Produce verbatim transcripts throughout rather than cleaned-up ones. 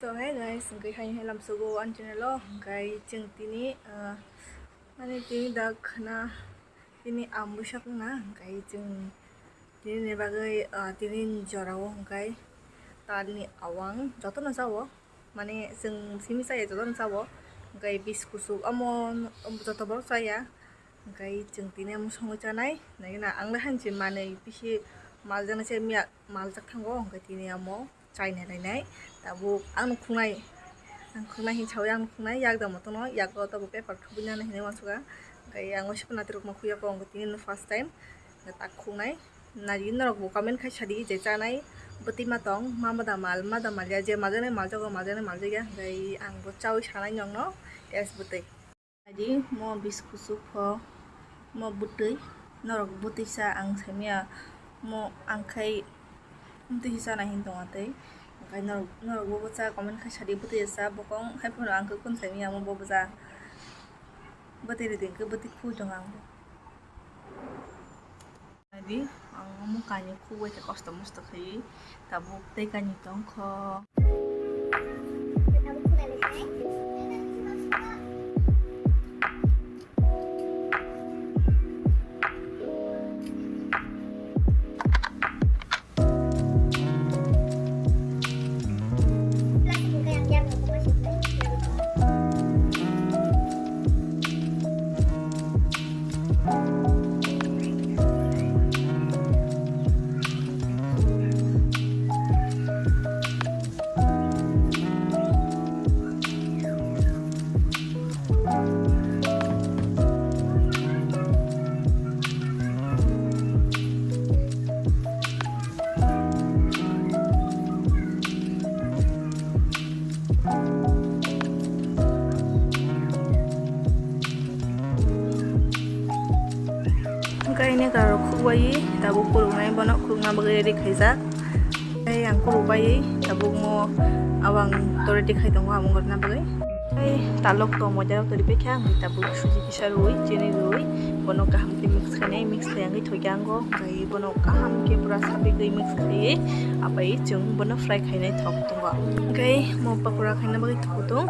So, hey guys, hwnkhe hai hai lamsogo ani channel o, hwnkhe chwng tini, ah, ani tini da khna tini ang bwsak wngna, hwnkhe chwng tini ni bagwi, ah, tini ni jora o hwnkhe talni awang jotono jao, mane chwng simi chaya jotono jao, hwnkhe bis kuchuk omo joto borok chaya, hwnkhe chwng tini omo songwi chanai, nai na ang le hanchi manwi bisi maljaknai se miya maljak thango, hwnkhe tini omo. Chaina nainai, tabuk ang nukhungnai, ang khungnai hinwi saui ang nukhungnai, yak da motono, yago tabuk paper thubui nani hinwi uansukha. Hwnkhe ang waisa natirok ma khuyako, hwnkhe tini no first time, hwnkhe tak khungnai. Nai norok bo comment khai sadi je chanai bwtwi ma tong, ma ma da mal, ma da mal ya, je maljaknai maljago, maljaknai maljakya, hwnkhe ang bo chaui sanai nokno test bwtwi. Adi mo bis kuchuk pho, mo bwtwi, norok bwtwi sa ang saimanya, mo ang khai bwtwi sa nai hin tongo tei, hwnkhe norok, norok bo bwsa comment khai sadi bwtwi sa bokong hai phano ang khe kun saimanya mo bo bwsa bwtwi rwdi hwnkhe bwtwi phui tongo ang bo. Adi, ang omo kainwi khuk bai khe kosto mosto khaiwi tabuk tei kainwi tongkho. Hwnkhe ini karo khukbai tabuk kuruknai bono kurukna bagwi ready khaijak. Tei ang kurukbai tabuk mo awang to ready khai tongo, amo gorna bagwi. Tei talok to mojarok to ripikha, ang tabuk suji kisa rwi, chini rwi, bono kaham khe mix khainai, mix khai ang thokya ango, hwnkhe bono kaham khe pura sabigwi mix khaiwi, abai chwng bono fry khainai thok tongo. Hwnkhe mo pakora khaina bagwi thok tongo.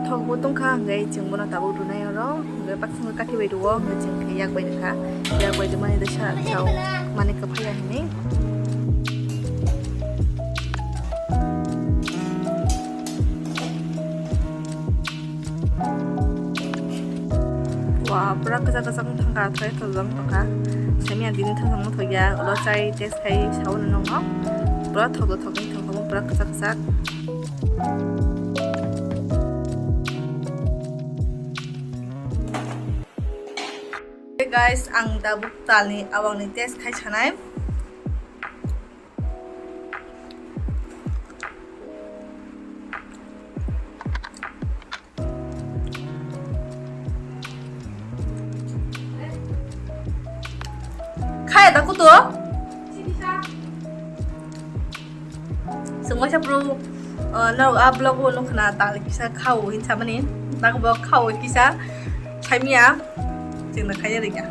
Thok bo tongkha, hwnkhe chwng bono tabuk rwnai oro, hwnkhe baksa kathi bai rwo, hwnkhe chwng khe yak bai rwkha, yak bai rwmani da sa chao mani kwphaiya hinwi. Wa, pura kwchak kwchak wng thangkha, thai thokjak wng thangkha, saimanya tini thokjak wng thokya, ulo chai test khai sao nwngo, pura thok thok wng thangkha, pura kwchak kwchak. Hey guys, ang tabuk talni awangni test khai sanai. Khaya da kuto? Sungwasa bro, uh, no a vlog o nukna tal kisa khao hinsa mani, tak bo khao kisa khaimia, chingna khaya rikya.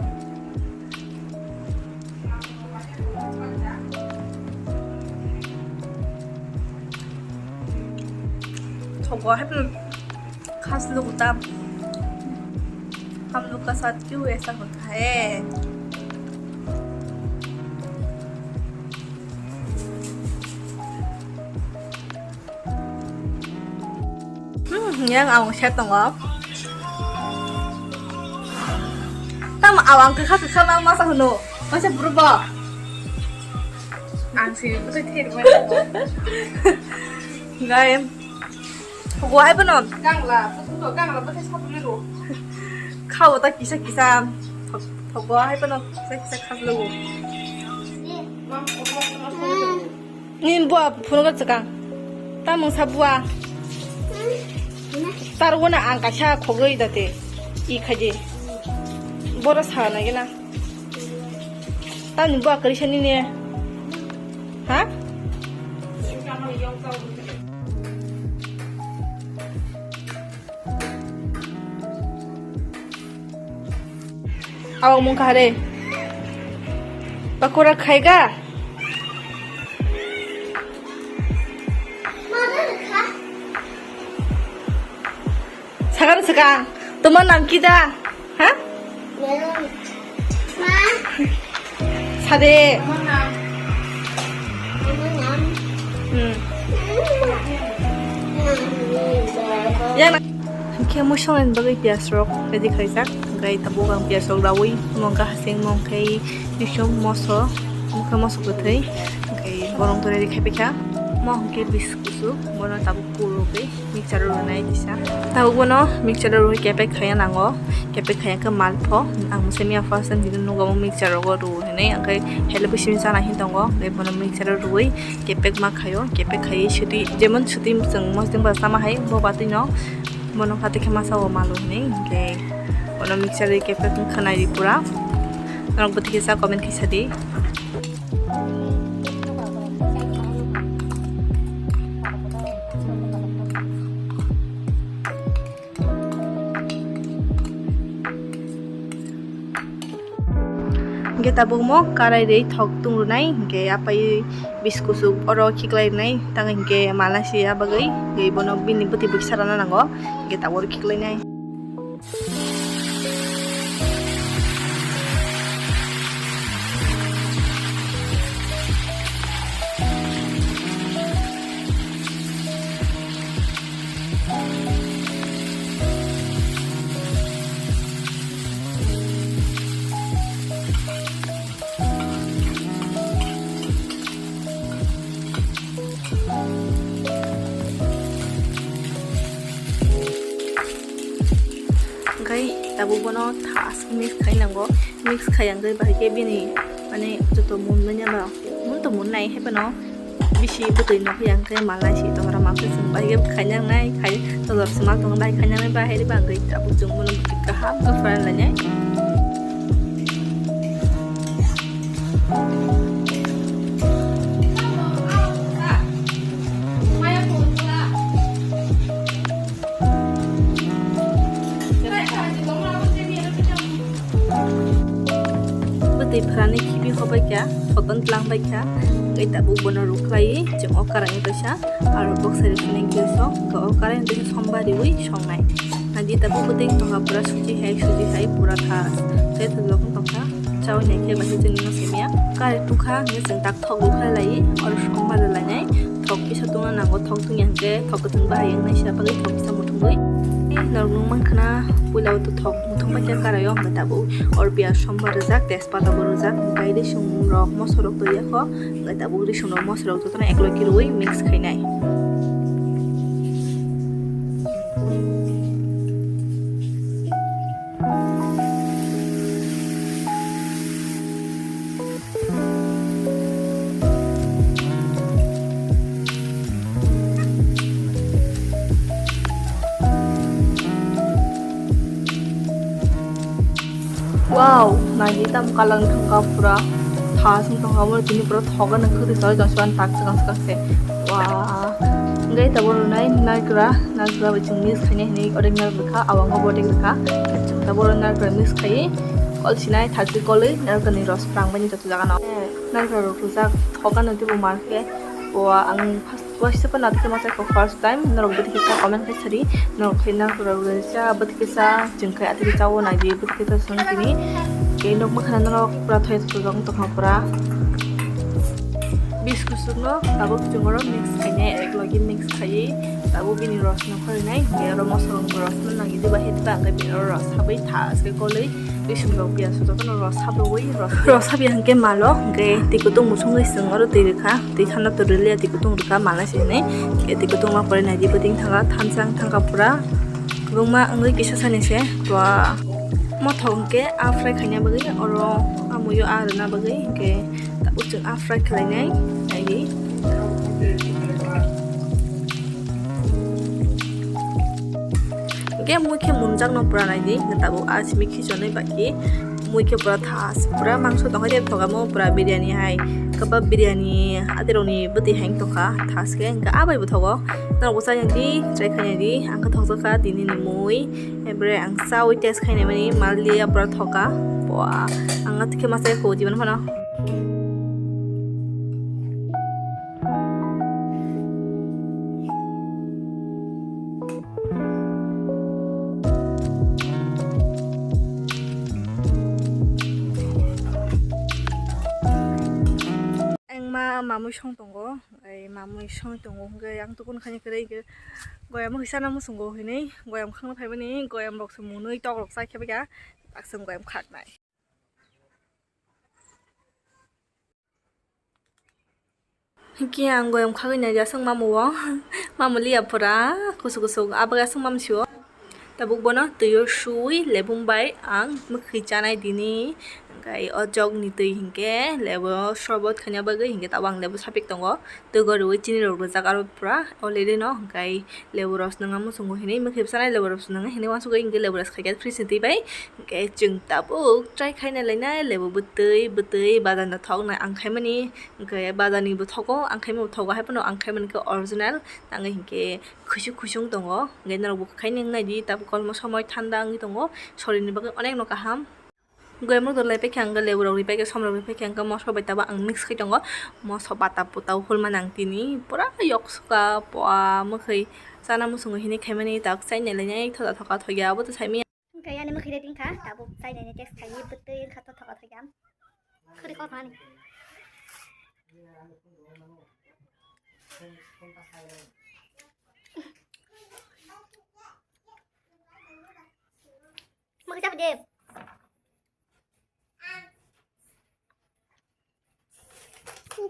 Thogo hai phano khas lugu ta. Hum log ka sath kyun aisa hota hai? Hmm, yang awang set tongo. Tamo awang kwkha kwkha ma masa hwno. Masa burba. Ang sini bwtwi thir mani. Gai. Thogo hai bono. Gangla, bwtwi to gangla bwtwi sabule ro. Khao ta kisa kisa. Thog-, thogo hai bono kisa kisa khas lugu. Ni bua phunukgo chwkang. Tamung sa bua. Tarwano ang kaisa khogwi date. I khaidi. Boro sa nai gena. Tamni bua kwrwi sa nini. Ha? Awang mung kha re. Pakora khaiga. Kan sekang, tomar nam ki da? Ha? Sade. Hmm. Yang na- Hingke mui songni bagwi piyas rok ready khaijak, hingke tabuk ang piyas rok rawi, mongkha hasing, mongkha bisom, moso, mongkha moso kwthwi, hingke borok to ready khai paikha, mo hingke bis kusuk, bono tabuk puro khe. Mixture o rwnai kisa. Tabuk bono mixture o rwui kepek khaiya nango. Kepek khaiya khe mal pho. Ang se miya first time hino nugo mixture o rwo hinui. Ang khai hello bising sana hin tongo. Tei bono mixture o rwui kepek ma khaio. Kepek khaiwi suti, jemon suti chwng mosdeng ba sama hai bo batwi no. Bono kha tei khe masa o malo hinui. Hingke bono mixture o kepek wngkha nai ri pura. Norok bo twi kisa comment kisa di. Hingke tabuk mo karai rwi thok tung rwnai, hingke apai bis kusuk oro khiklai rwnai, tang hingke mala si ya bagwi, hingke bono bini bwtwi bwkisa rwna nango, hingke tabuk oro khiklai nai. Hingke tabuk bono thas mix khai nango, mix khai hingke bahai khe bini mane joto mun manya ba mun to mun nai hai phano bisi bwtwi nokho yang khe malai si tongra mamsa chwng bahai khe khai nangnai khai todor sima tongo bahai khai nangnai bahai riba hingke tabuk chwng bono kaham khe phan lainai. Bwtwi phrani khibi hobai kha, photon tlang bai kha, tei tabuk bono rwkhlai chwng o karai kaisa. Aro boksai rok hwnwi khe song, hwnkhe o karai hwnkhe sombar riui songnai. Naidi tabuk bwtwi tongkha pura suji hai, suji hai pura thas. Tei thwlok wng tongkha, chaui naikhe bai chwngno simiya. Karai tungkha hwnkhe chwng tak thok rwkhlai lai, oro sombar rwlainai. Thok kisa tungna nango, thok tungya hwnkhe thok kwthwng bahai wngnai se bagwi thok kisa muthungwi. Norok nung mankha na puila o thok muthung bai khe karai o hwnkhe tabuk oro piyaj sombar rijak, tejpata bo rijak, hwnkhe risung rok moso rok twi ya kho. Hwnkhe tabuk risum rok moso rok jotono eklog khe rwui mix khainai. Wow, naidi tam kalang thangka pura thas wng tongkha, omo tini pura thogo nang khwtwi soi tong sibani tak swkang swkang se. Wah, hwnkhe tabuk rwnai narikra, narikra bai chwng mix khainai hinwi orek narikha, awang o botek rwkha. Chwng tabuk narikra mix khaiwi kol sinai thasi kolwi narikra ni ros phrang bai ni joto jaga no. Narikra rok rwjak thogo no teibo mar khe, wah, ang first Waisa pa nathok ma chakha first time, norok bwtwi kisa comment khai sadi, norok khai narikra rwsa bwtwi kisa chwng khai atwi chao naidi bwtwi kisa chwng tini. Khe nukma khana norok pura thoi thoi tong tongkha pura. Bis kusuk no tabuk chwng oro mix khainai, ek logi mix khaiwi tabuk bini ros no khorinai, khe oro moso rok ros no nangwi diba hediba hwnkhe bini oro ros sabai tha se kolwi. Bising rok biya suto no rosap rwi rosap ya hwnkhe malo hwnkhe twi kutung musungwi chwng oro twi rwkha, twi khana to rwliya twi kutung rwkha malai se hinwi. Hwnkhe twi kutung ma pore naidi bwtwi thangkha thansa wng thangkha pura kwbangma wngwi kisa sani se. Mothok hwnkhe a fry khaina bagwi oro a muiyo a rwna bagwi hwnkhe tabuk chwng a fry khlainai naidi. Hwnkhe mui khe munjak no pura naidi, hwnkhe tabuk a simi khichonwi baki mui khe pura thas, pura mangso tongkha je thogamo pura biryani hai, kebab biryani adirokni bwtwi hai tongkha thas khe, hwnkhe a bai bo thogo. Norok bo chayang di, try khainai di, ang khe thokjak kha tini ni mui, epore ang chaui test khainai mani mal liya pura thokha, bo ang khe ma chai kho di mano phano. Mui song tongo, ai mamui song tongo, hwnkhe ang tukun khaini kwrwi hwnkhe goyam mui sana muchungo hinwi goyam khangna phaimani, goyam rok se mwnwi tok rok chai khe bwkha, tak chwng goyam khaknai. Hwnkhe ang goyam khagwi naidi aswk mamu o, mamu liya pura kusuk kusuk, aboni aswk mamu si o. Tabuk bono twi o suwi lebung bai ang mwkhwi chanai dini, hwnkhe o jog ni twi hwnkhe lebo sorbot khaina bagwi hwnkhe tabuk ang lebo sapik tongo, twi goriwi chini rok rijak aro pura already no, hwnkhe lebu rok swnamna muchungo hinwi mwkhwi bwchanai lebu rok swnamna hinwi uansukgwi hwnkhe lebu rok khaikhe fridge ni twi bai. Hwnkhe chwng tabuk try khaina lainai lebu bwtwi bwtwi bazar no thok nai ang khaimani, hwnkhe bazar ni bo thogo ang khaima bo thogo, hai phano ang khaimani khe original tangwi hwnkhe khusuk khusung tongo, hwnkhe norok bo khaini wngnaidi tabuk kolmo somoi thanda wngwi tongo, sorini bagwi onek no kaham. Goyam rok dor lai paikha hwnkhe lebu rok ri paikha som rok ri paikha hwnkhe moso bai tabuk ang mix khai tongo, moso bata puta o hulmani ang tini pura yok suka pua mwkhwi chana muchungo hinwi khaimani tak chainai lainai thoda thoka thoya abo to saimanya. Hwnkhe ani mwkhwi ready wngkha, tabuk chainai ni test khai bwtwi wngkha tothoka thoya. Khuri kok thani. Mwkhwi chapdi.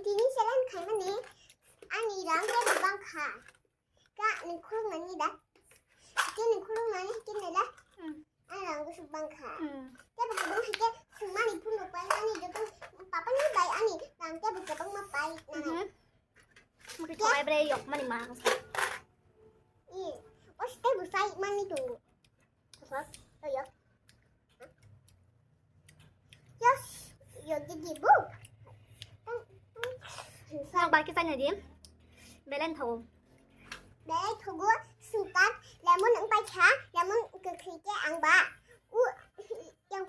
Tini seleng khaimani ani rang tei bang kha. Ka ni khulung nani da. Tini khulung nani tini da. Hmm. Ani rang gusu bang kha. Hmm. Tei bang bang hake sumani phunu pai ani joto papa ni bai ani rang tei bang bang ma pai nani. Mhm. Mukri thokai bre yok mani ma. I, o step busai mani tu. Yes, yo didi bu. Nok bai kisa nadi. Belen thago. Belen thago, sungkar, lemon wngpai kha, lemon kwkhwi khe ang ba. U, yang.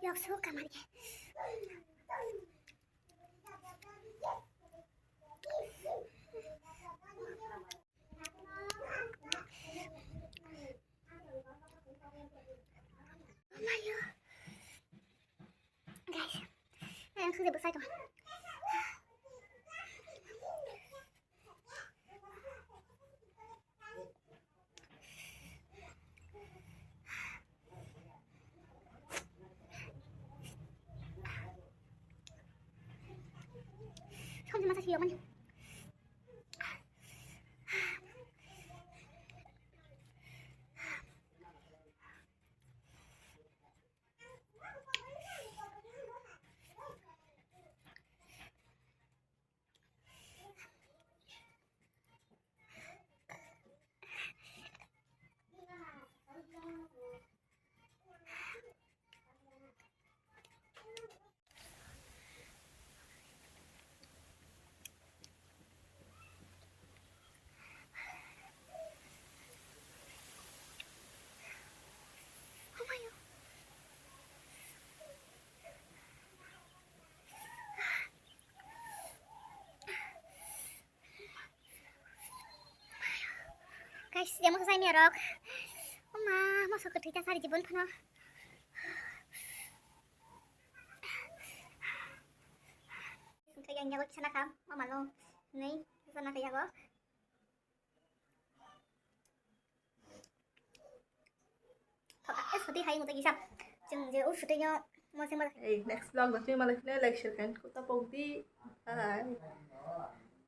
Yok, suka mari. Guys, ang sudah besar tuh. Sampai masa sih, man. Guys, dia moso sai miarok. Oma, moso kwthwi ta sari jibon phano. Sengkha yang yago kisa nakha, mama no nei, kisa nakha yago. Thoka, eh, sotwi hai mutai kisa. Chwng je o sotwi no mo sengma. Ei, next vlog no twi malai phine like, share, comment, kota pokdi. Bye.